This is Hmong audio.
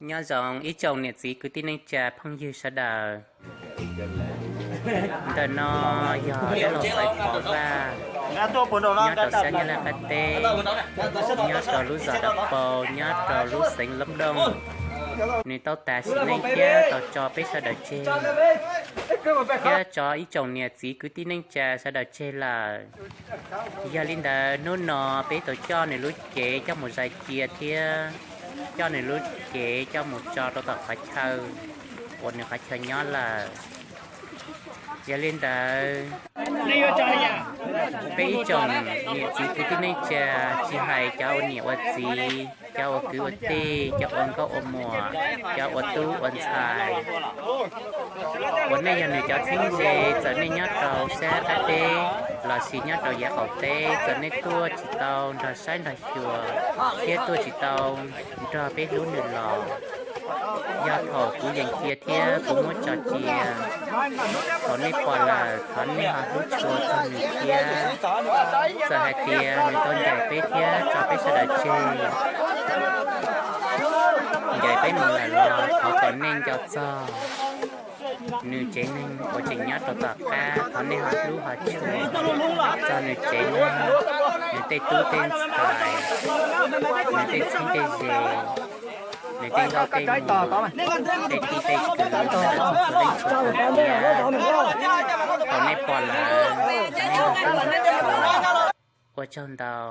Nyob zoo ib tsoom niam txiv kwv tij neej tsa phooj ywg sawv daws. Ntawm no yog dab laug Xaiv Pov Vaj, nyob rau sab Nyab Laj qab teb, nyob rau lub zos Dav Pau, nyob rau lub xeev Loob Dooj. Nws tau tas sim neej thiab tau tso peb sawv daws tseg, thiab tso ib tsoom niam txiv kwv tij neej tsa sawv daws tseg lawm. Yog li ntawd hnub no peb tau coj nws lub cev coj mus zais cia thiab coj nws lub cev coj mus tso rau tom qhov chaw uas nws qhov chaw nyob lawm. Yog li ntawd, peb ib tsoom niam txiv kwv tij neej tsa, tsis hais cov ua niam ua txiv, cov ua kwv ua tij, cov ua nkauj ua muam, cov ua tub ua ntxhais, uas nej yog nws cov txheeb ze, txawm nej nyob rau sab qab teb lossis nyob rau yav qaum teb, txawm nej tuaj tsis tau nrog saib nrog xyuas thiab tuaj tsis tau nrog peb hlub nws los, yog thaum kuv yees cia thiab kuv muab tso cia, thaum nej pom lawm thov nej ho hlub tshua txog nws thiab. Txawm hais tias nws tau ncaim peb thiab tso peb sawv daws tseg, ncaim peb mus lawm los thov kom nej nco txog nws tsev neeg uas tseem nyob rau tom qab, thov nej ho hlub ho tshua txog nws tsev neeg, nws tej tub tej ntxhais, nws tej txheeb tej ze, nws tej nkauj tej muam, tej tij tej kwv, sawv daws txhua leej txhua tus thiab. Thaum nej pom lawm, ua tsaug ntau.